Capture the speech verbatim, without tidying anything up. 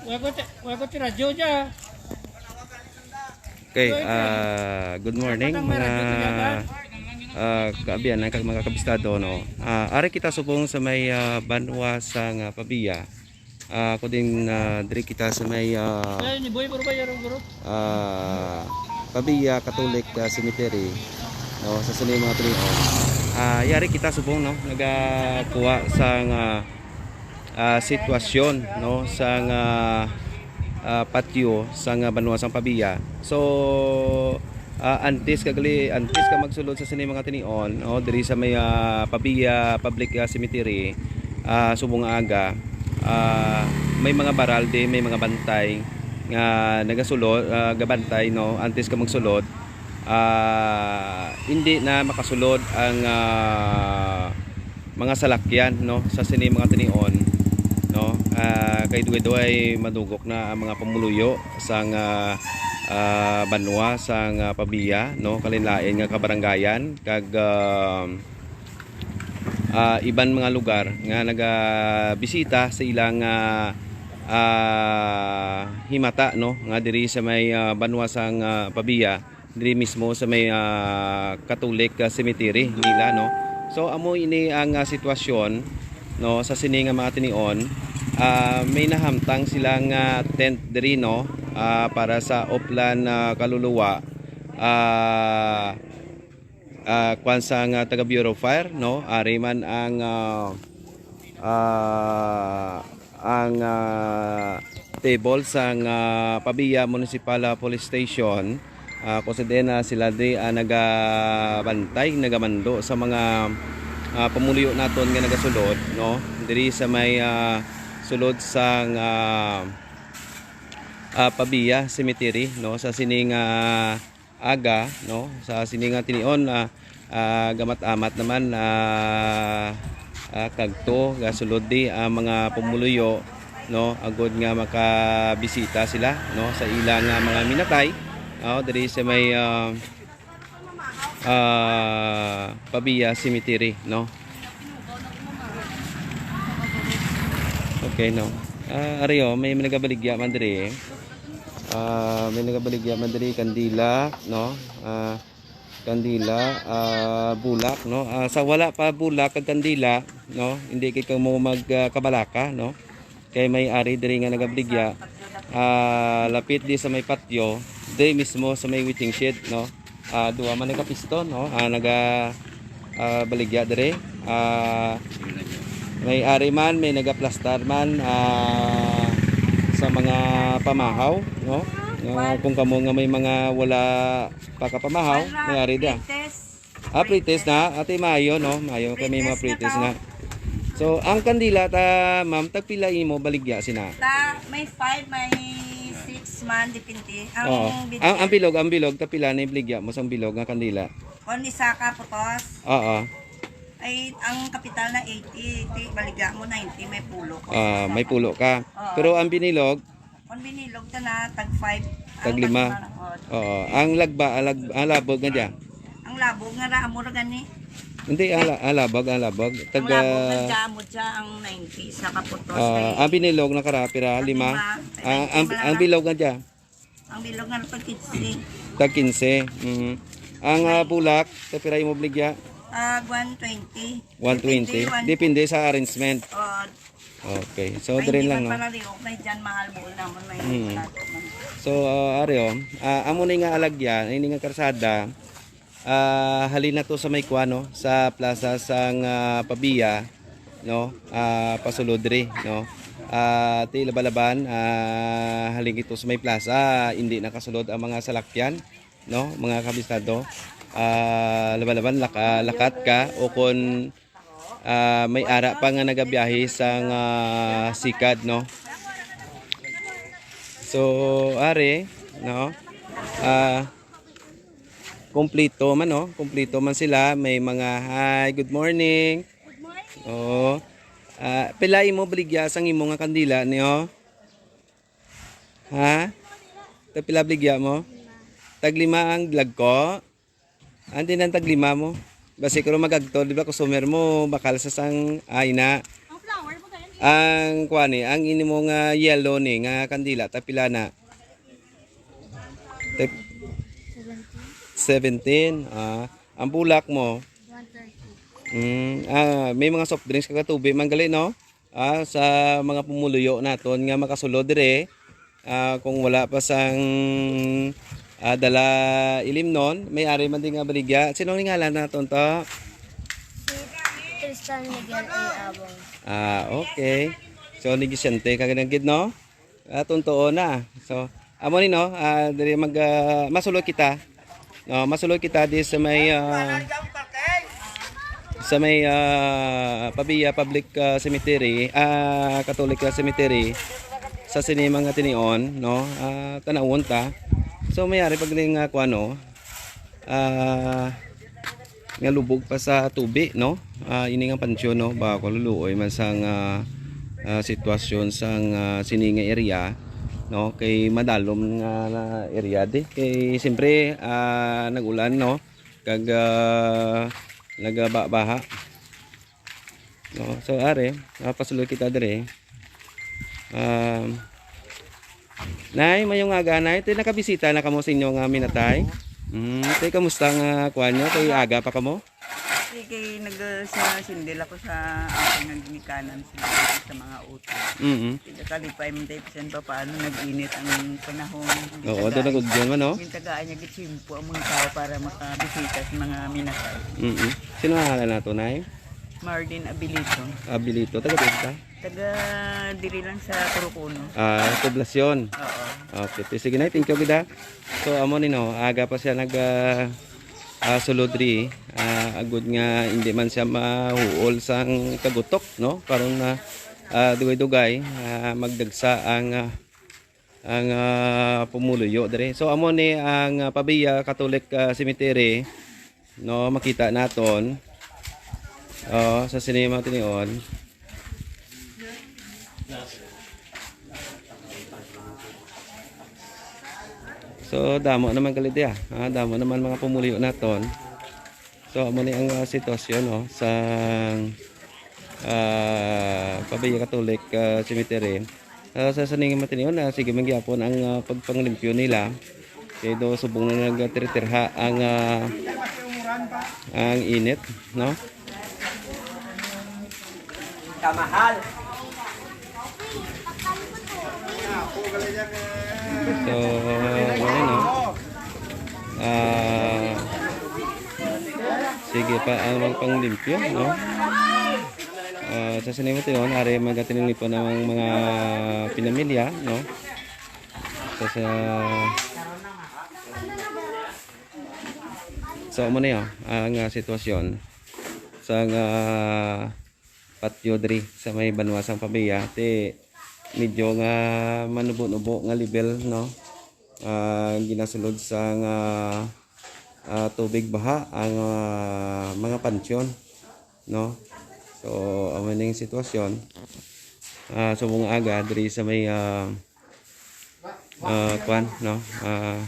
Wala ko ti, wala ko ti radyo dya. Okay, ah, good morning, mga, ah, kaabyanan kag mga kabistado, no. Ah, ari kita subong sa may, ah, banwa sang, ah, Pavia. Ah, ako din, ah, diri kita sa may, ah, Ay, ni Boy, bro, ba, yarong, bro? ah, Pavia Catholic, ah, Cemetery, no, sa sini mga tinion. Ah, yari kita subong, no, nagakuha sang, ah, ah, sitwasyon, no, sang, ah, ah, patio sang, ah, banwa sang Pavia. So, ah, antes ka gali, antes ka magsulod sa sini mga tinion, no, diri sa may, ah, Pavia Public, ah, Cemetery, ah, subong nga aga, ah, may mga baralde, may mga bantay nga nagasulod, ah, gabantay, no, antes ka magsulod. Ah, hindi na makasulod ang, ah, mga salakyan, no, sa sini mga tinion, no. Ah, kay duway-duway madugok na ang mga pumuluyo sang, ah, ah, banwa sang, ah, Pavia, no, kalinlain nga kabarangayan kag, ah, ah, iban mga lugar nga nagabisita sa ilang, ah, ah, himata, no, nga diri sa may, ah, banwa sang, ah, Pavia, diri mismo sa may, ah, Catholic, ah, cemetery nila, no. So, amo ini ang, ah, sitwasyon, no, sa sini nga mga tinion. Ah, may nahamtang sila nga tent diri, no, ah, para sa uplan, ah, kaluluwa. Ah, ah, kwan sang, ah, taga Bureau of Fire, no? Ari man ang, ah, ah, ang, ah, table sang, ah, Pavia Municipal, ah, Police Station, ah, kung sa diin na sila di, ah, nagabantay, nagamando sa mga, ah, pumuluyo naton nga nagasulod, no? Diri sa may, ah, sulod sang, ah, ah, Pavia Cemetery, no? Sa sining, ah, aga, no, sa sini nga tinion, ah, ah, gamat-amat naman, ah, ah, kagto, gasulod di ang mga pumuluyo, no, agod nga makabisita sila, no, sa ilang, ah, mga minatay, oh, diri sa may, ah, ah, Pavia Cemetery, no. Okay, no. Ah, ari, oh, may nagabaligya man diri. Ah, may nagabaligya man diri, kandila, no? Ah, kandila, ah, bulak, no? Ah, sa wala pa bulak kag kandila, no? Hindi kay kamo mag, ah, kabalaka, no? Kay may ari diri nga nagabaligya. Ah, lapit di sa may patio, diri mismo sa may waiting shed, no? Ah, duha man nagapisto, no? Ah, naga, ah, baligya diri. Ah, may ari man, may nagaplastar man, ah, sa mga pamahaw, no? Nga kung kamo nga may mga wala pa kapamahaw, may ari da. Pre-test. Ah, pre-test na. Ate, maayo, no? Maayo kay may mga pre-test na. So, ang kandila ta, ma'am, tagpila imo baligya sina? Ta, may five, may six man, depende. Oo. Ang, ang bilog, ang bilog, tagpila na baligya mo sang bilog nga kandila? Kung isa ka putos. Oo. Ay, ang kapital na eighty, eighty, baligya mo ninety, may pulo ko. Ah, may pulo ka. Oo. Pero ang binilog? Kung binilog ta na, tag five. Tag lima. Oo. Ang lagba, ang lag-, ang labog nga dya? Ang labog nga ra, amo ra gani. Hindi, ang la-, ang labog, ang labog. Ang labog nga dya, amo dya ang ninety sa kaputos. Ah, ang binilog na kara, pira, lima. Lima. Ah, ang, ang bilog nga dya? Ang bilog nga tag quince. Tag quince. Mhm. Ang, ah, bulak, sa pira imo baligya? Ah, one twenty. One twenty. Depende, one. Depende sa arrangement. Oh. Okay. So, ay, diri lang, no? Pala liog, may dyan mahal buol naman, may palato man. So, ah, ari, oh. Ah, amo ni nga alagyan, ini nga karsada. Ah, halin na to sa may kuan, no, sa plaza sang, ah, Pavia, no, ah, pasulod diri, no. Ah, ti labalaban, ah, halin ito sa may plaza, hindi nakasulod ang mga salakyan, no, mga kabisado. Ah, labalaban, laka-, lakat ka, o kon, ah, may ara pa nga nagabiyahe sang, ah, sikad, no. So, ari, no, ah, Kompleto man, no? Kompleto man sila. May mga, hi, good morning. Good morning. Oo. Ah, pila imo baligya sang imo nga kandila niyo? Ha? Tag pila baligya mo? Tag lima ang lagko? Andi nang tag lima mo. Basi ko magagto, di ba, customer mo, bakal sa sang, ay na. Ang flower mo, ganyan, Ang kuan ni, ang inimo nga yellow ni nga kandila, tapila na? Tep-, seventeen. Ah, ang bulak mo? Mm, ah, may mga soft drinks kag tubig man gali, no? Ah, sa mga pumuluyo naton nga makasulod dire, ah, kung wala pa sang, ah, dala ilimnon, may ari man din nga baligya. Sino ang ngalan naton to? Tristan Miguel A. Abong. Ah, okay. So, negosyante ka na gid, no? Ah, tuntuon na. So, amo ni, no? Ah, diri mag, ah, masuloy kita. No, masuloy kita di sa may, ah, sa may, ah, Pavia Public, ah, Cemetery, ah, Catholic, ah, Cemetery, sa sini mga tinion, no? Ah, tanawon ta. So, may ari pag nga kuan, no? Ah, nga lubog pa sa tubi, no? Ah, ini nga pansyon, no? Ba, kaluluoy man sang, ah, ah, sitwasyon sang, ah, sini nga area, no? Kay madalom nga area di. Kay siyempre, ah, nag-ulan, no? Kag, ah, nagabaha. No? So, ari, ah, pasuloy kita dire. Um, Nay, mayong aga, Nay. Tay, nakabisita na kamo sa inyo nga minatay? Mm, tay, kamusta nga kuan nyo? Kay aga pa kamo? Sige, nag, sa sindil ako sa aking nga ginikanan sa, sa mga utos. Mm. Sige, kalipay man tayo, bisan pa paano nag-init ang panahon. Oo, doon nag-udyon man, no? Yung tagaan niya gitsimpo ang mga tao para makabisita sa mga minatay. Mm. Sino ang ngalan nato, Nay? Marlene Abilito. Abilito, taga dito ka? Taga diri lang sa Kurukuno. Ah, poblasyon. Oo. Okay, te, sige na, thank you gid, ha. So, amo ni, no, aga pa siya nag, ah, ah, sulod diri, ah, agud nga hindi man siya mahuol sang kagutok, no? Karon na, ah, dugay-dugay, ah, magdagsa ang, ah, ang, ah, pumuluyo diri. So, amo ni ang, ah, Pavia Catholic, ah, Cemetery, no, makita naton. Oh, sa sinima tinion. So, damo naman gali diya. Ah, damo naman mga pumuluyo naton. So, amo ni ang, ah, sitwasyon, no, sa, ah, Pavia Catholic, ah, Cemetery. Ah, sa sining matinion, ah, sige man gyapon ang, ah, pagpanglimpyo nila. Kay do subong na nagtiritirha ang, ah, ang init, no? Kamahal. So, ano, no? Ah, sige pa ang magpanglimpyo, no? Ah, sa sinimo tiyon, ari magatininglipon ang mga pinamilya, no? Sa, sa, so, amo na yun, ang, ah, sitwasyon sa nga patyo diri sa may banwa sang Pavia, ti medyo nga manubo-nubo nga level, no? Ah, ginasulod sa nga, ah, tubig baha ang, ah, mga pansyon, no? So, amo ning sitwasyon. Ah, subong aga diri sa may, ah, ah, kwan, no? Ah,